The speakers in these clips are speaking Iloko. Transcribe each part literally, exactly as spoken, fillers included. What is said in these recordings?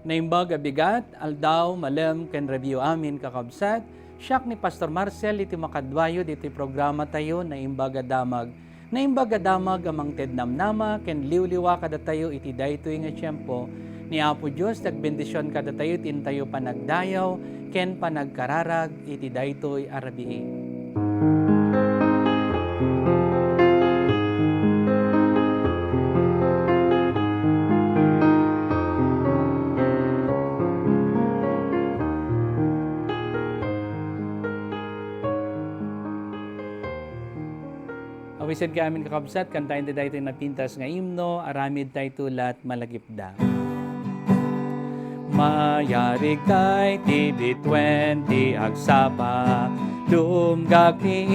Naimbag a bigat, aldaw, malem, ken rabii amin, kakabsat. Siak ni Pastor Marcel iti makaduayo ditoy programa tayo, Naimbag a Damag. Naimbag a Damag a mangted namnama ken liwliwa kadatayo iti daytoy nga tiempo. Ni Apo Dios ti agbendision kadatayo iti intayo panagdayaw ken panagkararag iti daytoy a rabii. Awisenkayo amin, kakabsat, kantaentayo daytoy napintas nga imno, Aramid tay tulat malagipda. Mayarigtay ti bituen ti agsapa, dumgak ni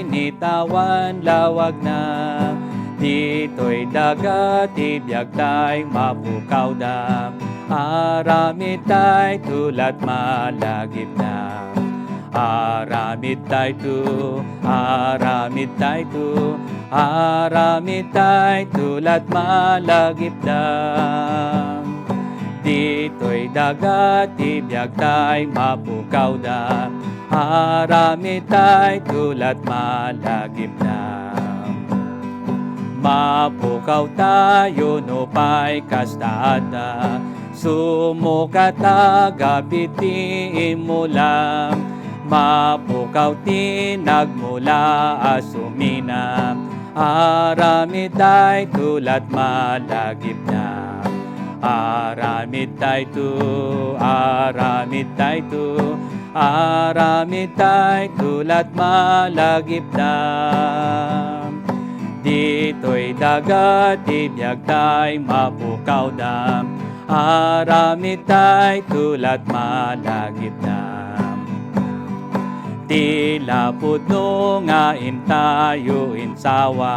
init awan lawagna. Ditoy daga ti biagtay mapukawda, aramidtay tulat malagipda. Aramidtayto, aramidtayto, aramidtay tulat malagipda. Ditoy daga ti biagtay mapukawda, aramidtay tulat malagipda. Mapukawtayo nupay kasta adda, sumukat a gabit ti immula. Mapukaw ti nagmula a sumina, aramidtay tulat malagipda. Aramidtayto, aramidtayto, aramidtay tulat malagipda. Ditoy daga ti biagtay mapukawda, aramidtay tulat malagipda. Ti lapudno nga intayo insawa,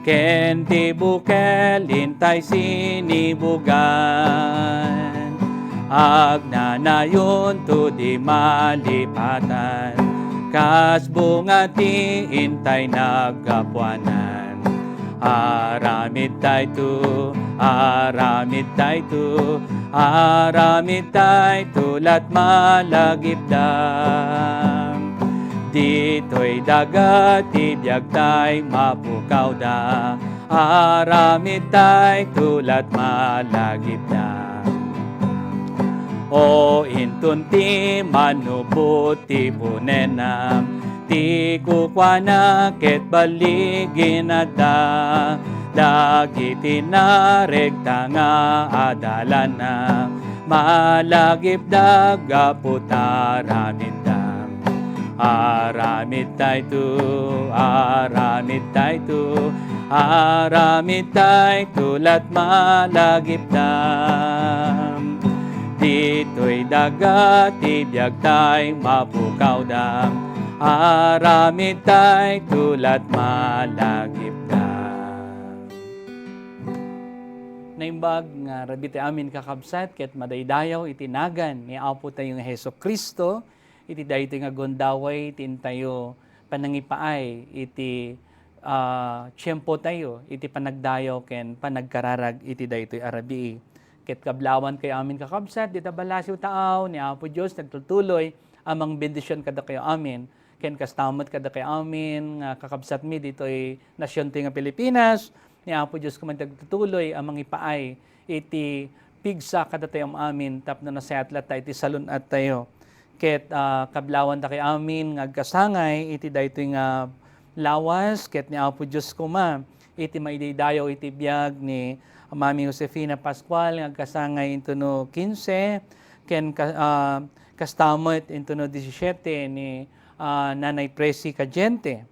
ken ti bukel intay sinibugan. Agnanayonto di malipatan, kas bunga ti intay naggapuanan. Aramidtayto, aramidtayto, aramidtay tulat malagipda. Ditoy daga ti biagtay mapukawda, aramidtay tulat malagipda. O inton ti manupot ti punenna, ti kukuana ket balligin adda. Dagiti naregta nga adalanna, malagipda gapu ta aramidda. Aramidtayto, aramidtayto, aramidtay tulat malagipda. Ditoy daga ti biagtay mapukawda, aramidtay tulat malagipda. Naimbag nga rabii ti amin, kakabsat, ket madaydayaw iti nagan ni Apo tayo nga Jesu-Cristo, iti daytoy nga gundaway ti intayo panangipaay iti, ah, tiempo tayo iti panagdayaw ken panagkararag iti daytoy a rabii. Ket kablawankayo amin, kakabsat, dita balasiw taaw ni Apo Dios nagtultuloy a mangbendision kadakayo amin. Ken kasta met kadakayo amin nga kakabsatmi ditoy nasiontoy nga Pilipinas, ni Apo Dios koma ti agtutuloy a mangipaay iti pigsa kadatayo amin tapno nasayaat latta iti salun-attayo. Ket, ah, kablawandakayo amin nga agkasangay iti daytoy nga lawas, ket ni Apo Dios koma iti maidaydayaw iti biag ni Mami Josefina Pascual nga agkasangay intono kinse, ken ka-, ah, kasta met intono disisiete ni, ah, Nanay Presi Cadiente.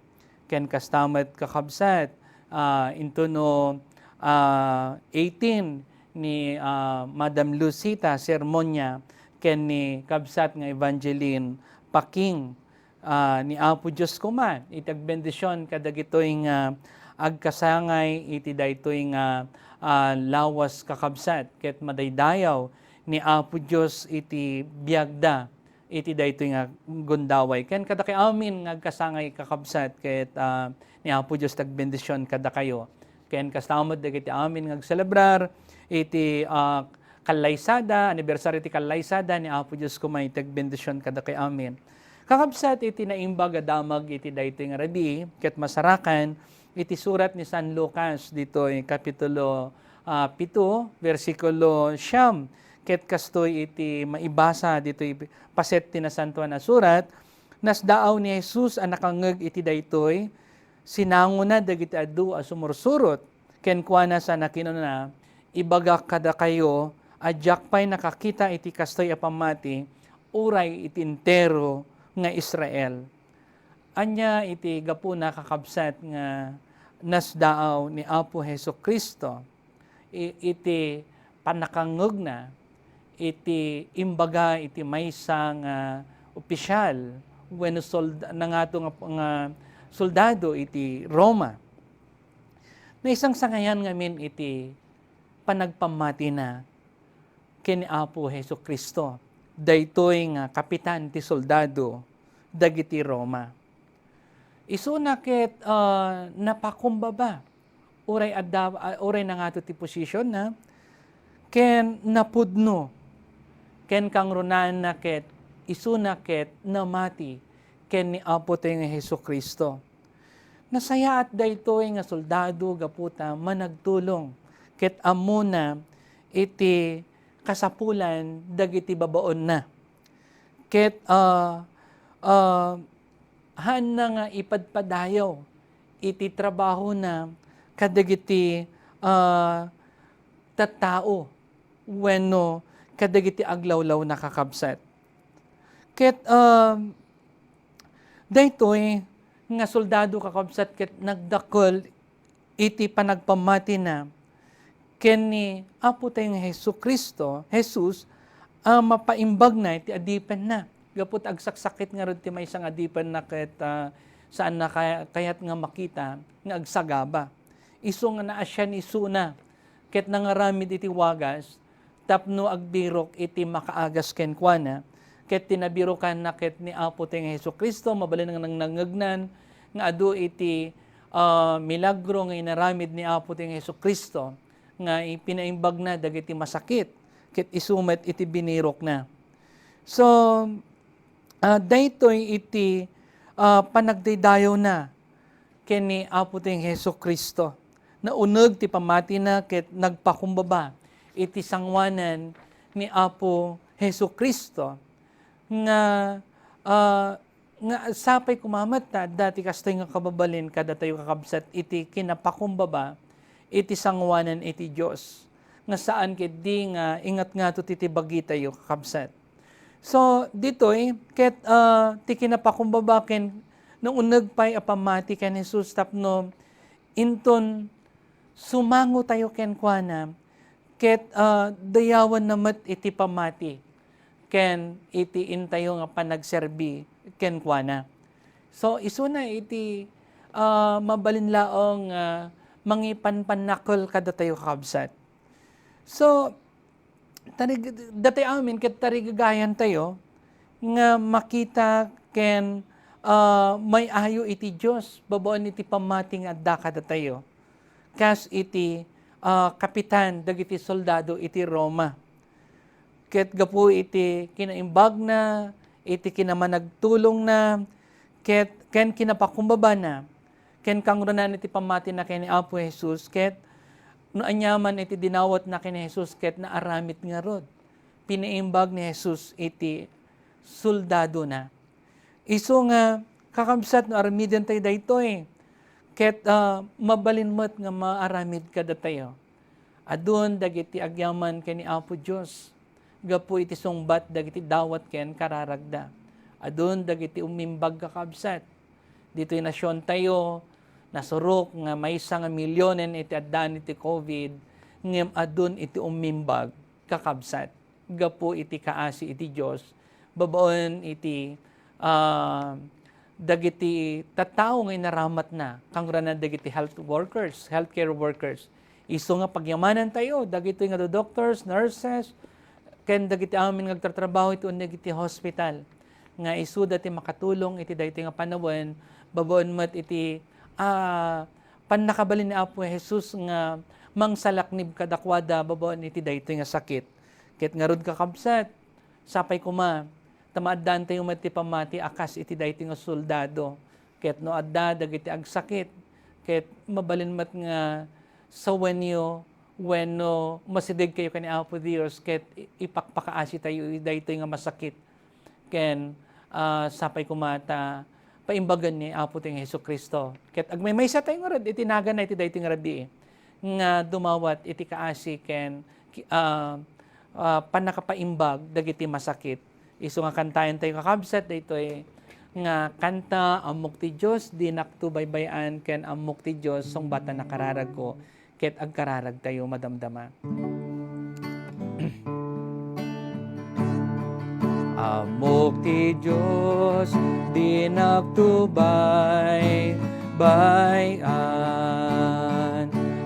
Ken kasta met, kakabsat, ah, intono, ah, eighteen ni, ah, Madam Lucita Sermonia ken ni kabsat nga Evangeline Paking. Ah, ni Apo Dios koma iti agbendision kadagitoy nga agkasangay iti daytoy nga, ah, lawas, kakabsat, ket madaydayaw ni Apo Dios iti biagda iti daytoy nga gundaway. Ken kadakayo amin nga agkasangay, kakabsat, ket, ah, ni Apo Dios ti agbendision kadakayo. Ken kasta met dagiti amin nga agselebrar iti, ah, Kallaysada, anibersaryo ti kallaysada ni Apo Dios koma iti agbendision kadakayo amin. Kakabsat, iti naimbag a damag iti daytoy nga rabii, ket masarakan iti surat ni San Lucas ditoy kapitulo, ah, pito, bersikulo siyam, ket kastoy iti maibasa ditoy paset ti Nasantoan a Surat, nasdaaw ni Jesus a nakangngeg iti daytoy, sinangona dagiti adu a sumursurot kenkuana sana kinuna, "Ibagak kadakayo a diak pay nakakita iti kastoy a pammati, uray iti entero nga Israel." Ania iti gapuna, kakabsat, nga nasdaaw ni Apo Jesu-Cristo i-, iti pannakangngegna iti imbaga iti maysa nga opisyal wenno sold-, nangato nga, nga soldado iti Roma? Naisangsangayan ngamin iti panagpammatina ken ni Apo Jesu-Cristo, daytoy nga kapitan ti soldado dagiti Roma. Isuna ket, ah, napakumbaba, uray adda, ah, uray nangato ti posisionna, ken napudno, ken kangrunaanna ket isuna ket namati ken ni Apo tayo nga Jesu-Cristo. Nasayaat daytoy nga soldado gapu ta managtulong ket ammona iti kasapulan dagiti babaonna. Ket, ah, ah, haanna nga ipadpadayaw iti trabahona kadagiti, ah, tattao wenno kadagiti aglawlawna, kakabsat. Ket, ah, daytoy nga soldado, kakabsat, ket nagdakkel iti panagpammatina ken ni Apo tayo nga Jesu-Cristo, Jesus, a mapaimbagna iti adipenna. Gapu ta agsaksakit ngarud ti maysa nga adipenna ket, ah, saanna kaya-, kayat nga makita nga agsagaba. Isu nga naasian isuna ket nangaramid iti wagas tapno agbirok iti makaagas kenkuana, ket ti nabirokanna ket ni Apo tayo nga Jesu-Cristo. Mabalin nga nang-, nangngegnan nga adu iti, ah, milagro nga inaramid ni Apo tayo nga Jesu-Cristo nga ipinaimbagna dagiti masakit, ket isu met iti binirokna. So, ah, daytoy iti, ah, panagdaydayawna ken ni Apo tayo nga Jesu-Cristo. Nauneg ti pammatina ket nagpakumbaba iti sangoanan ni Apo Jesu-Cristo nga, ah, nga sapay koma met ta adda ti kastoy nga kababalin kadatayo, kakabsat, iti kinapakumbaba iti sangoanan iti Dios, nga saan ketdi nga ingatngato ti, ti bagitayo, kakabsat. So, ditoy, ket, ah, ti kinapakumbaba ken nauneg pay a pammati ken Jesus tapno inton sumango tayo kenkuana, ket, ah, dayawanna met iti pammati ken iti intayo nga panagserbi kenkuana. So, isuna iti, ah, mabalin laeng nga mangipanpannakkel kadatayo, kakabsat. So, tarig-, datayo amin ket tarigagayantayo nga makita ken, ah, may-ayo iti Dios babaen iti pammati nga adda kadatayo, kas iti, ah, kapitan dagiti soldado iti Roma. Ket gapu iti kinaimbagna, iti kinamanagtulongna, ket ken kinapakumbabana, ken kangrunaan iti pammatina ken ni Apo Jesus, ket no aniaman iti dinawatna ken ni Jesus, ket naaramid ngarud. Pinaimbag ni Jesus iti soldadona. Isu nga, kakabsat, no aramidentayo daytoy, ket, ah, mabalin met nga maaramid kadatayo. Adun dagiti agyaman ken ni Apo Dios gapu iti sungbat dagiti dawat ken kararagda. Adun dagiti umimbag, kakabsat. Ditoy nasiontayo, nasurok nga maysa nga milionen iti addaan iti covid, ngem adun iti umimbag, kakabsat, gapu iti kaasi iti Dios, babaen iti, ah, dagiti tattao nga inaramatna, kangrana dagiti health workers, healthcare workers. Isu nga pagyamanantayo, dagitoy nga doctors, nurses, ken dagiti amin nga agtatrabaho iti uneg iti hospital, nga isuda ti makatulong iti daytoy nga panawen, babaen met iti, ah, pannakabalin ni Apo Jesus nga mangsalaknib kadakuada babaen iti daytoy nga sakit. Ket ngarud, kakabsat, sapay koma ta maaddaantayo met ti pammati a kas iti daytoy nga soldado. Ket no adda dagiti agsakit, ket mabalin met nga sawenyo wenno masidegkayo ken ni Apo Dios ket i-, ipakpakaasitayo daytoy nga masakit. Ken, ah, sapay koma ta paimbagen ni Apo tayo nga Jesu-Cristo. Ket agmaymaysa tayo ngarud iti naganna iti daytoy nga rabii nga dumawat iti kaasi ken ki-, ah, ah, pannakapaimbag dagiti masakit. Isu nga kantaentayo, kakabsat, daytoy nga kanta, Ammok ti Dios, dinakto baybay-an, ken Ammok ti Dios, sungbatan a kararagko. Ket agkararagtayo madamdama. Ammok ti Dios, dinakto baybay-an.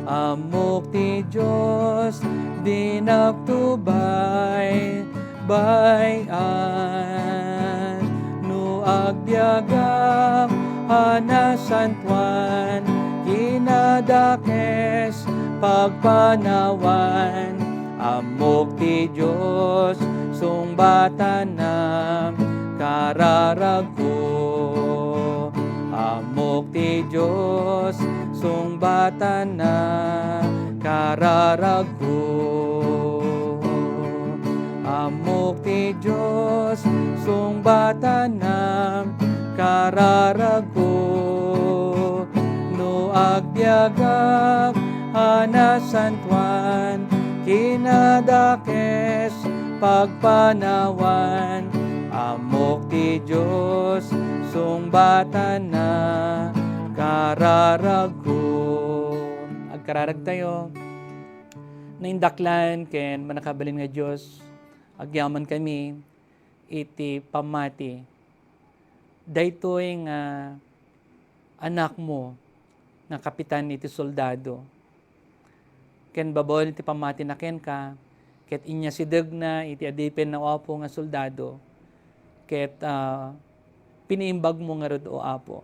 Ammok ti Dios, dinakto baybay-an. No agbiagak a nasantoan, kinadakes pagpanawan. Ammok ti Dios, sungbatanna kararagko. Ammok ti Dios, sungbatanna kararagko. Ammok ti Dios, sungbatanna kararagko. No agbiagak a nasantoan, kinadakes pagpanawan. Ammok ti Dios, sungbatanna kararagko. Agkararagtayo. Naindaklan ken mannakabalin nga Dios, agyamankami iti pammati. Daytoy nga anakmo nga kapitan iti soldado. Ken babaen iti pammatina kenka, ket inyasidegna iti adipenna, O Apo, nga soldado, ket, ah, piniimbagmo ngarud, O Apo.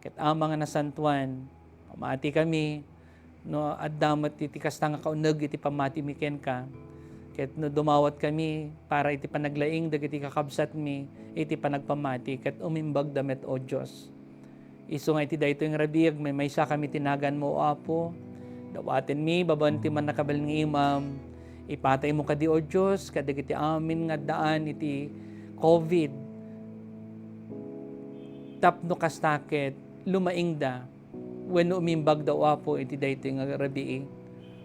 Ket Ama nga nasantoan, pammatikami, no adda met iti kasta nga kauneg iti pammatimi kenka, ket no dumawatkami para iti panaglaing dagiti kakabsatmi iti panagpammati, ket umimbagda met, O Dios. Isu nga iti daytoy nga rabii, agmaymaysakami iti naganmo, O Apo. Dawatenmi, babaen ti mannakabalin nga imam, ipataymo kadi, O Dios, kadagiti amin nga addaan iti covid. Tapno kasta ket lumaingda wenno umimbagda, O Apo, iti daytoy nga rabii.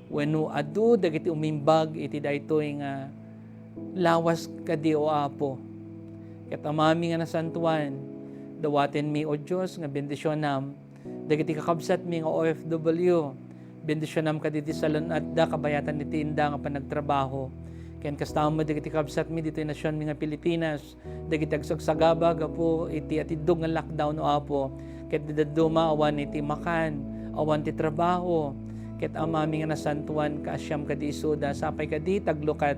Wenno adu dagiti umimbag iti daytoy nga lawas kadi, O Apo. Ket Amami nga nasantoan, dawatenmi, O Dios, nga bendisionam dagiti kakabsatmi nga O F W. Bendisionam kadagiti salun-atda kabayatan iti inda nga panagtrabaho. Ken kasta met dagiti kabsatmi ditoy nasionmi nga Pilipinas, dagiti agsagsagaba gapu iti atiddog nga lockdown, O Apo, ket dadduma awan iti makan, awan ti trabaho. Ket Amami nga nasantoan, kaasiam kadi isuda, sapay kadi taglukat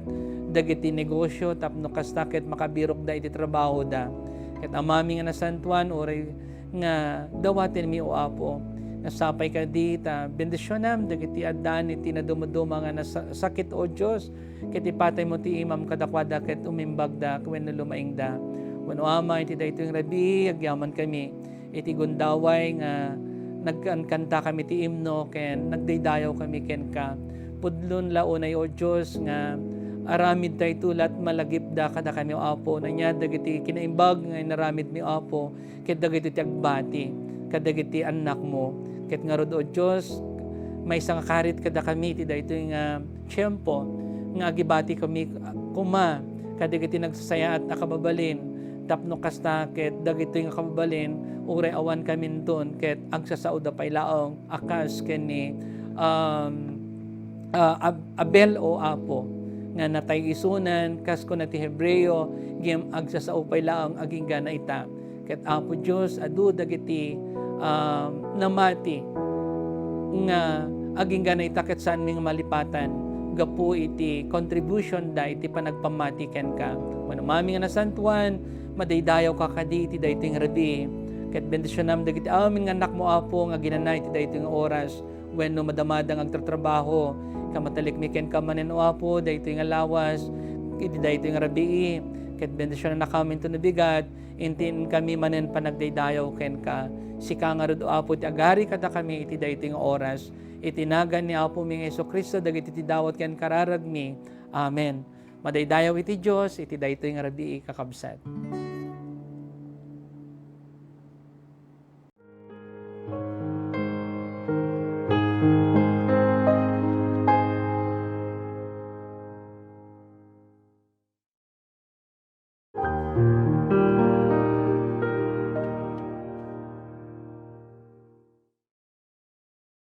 dagiti negosio tapno kasta ket makabirokda iti trabahoda. Ket Amami nga nasantoan, uray nga dawatenmi, O Apo, nga sapay kadi ta bendisionam dagiti addaan iti nadumduma nga nasa-, sakit, O Dios, ket ipataymo ti imam kadakuada ket umimbagda wenno lumaingda. Wenno Ama, iti daytoy nga rabii, agyamankami iti gundaway nga nagkankantakami ti imno ken nagdaydayawkami kenka. Pudlon la unay, O Dios, nga aramidtayto la malagipda kadakami, O Apo. Ania dagiti kinaimbag nga inaramidmi, O Apo, ket dagiti ti agbati kadagiti annakmo. Ket ngarud, O Dios, maysa nga karit kadakami iti daytoy nga tiempo nga agibatikami koma kadagiti nagsasayaat a kababalin, tapno kasta ket dagitoy nga kababalin, uray awankaminton ket agsasaoda pay laeng a kas ken ni, um, ah, Ab-, Abel, O Apo, nga natay isunan, kas kuna ti Hebreo, ngem agsasao pay laeng agingga ita. Ket, Apo Dios, adu dagiti, ah, namati nga agingga ita ket saanmi nga malipatan gapu iti contribution da iti panagpammati kenka. Wenno Amami nga nasantoan, madaydayawka kadi iti daytoy nga rabii. Ket bendisionam dagiti amin nga annakmo, Apo, nga aginana iti daytoy nga oras. Wenno madamada nga agtratrabaho, kamatalikmi kenka manen, O Apo, daytoy nga lawas, iti daytoy nga rabii, ket bendisionannakamin no bigat, intin kami manen panagdaydayaw kenka. Sika ngarud, O Apo, ti agari kadakami iti daytoy nga oras. Iti nagan ni Apomi nga Jesu-Cristo, dagiti ti dawat ken kararagmi. Amen. Madaydayaw iti Dios iti daytoy nga rabii, kakabsat.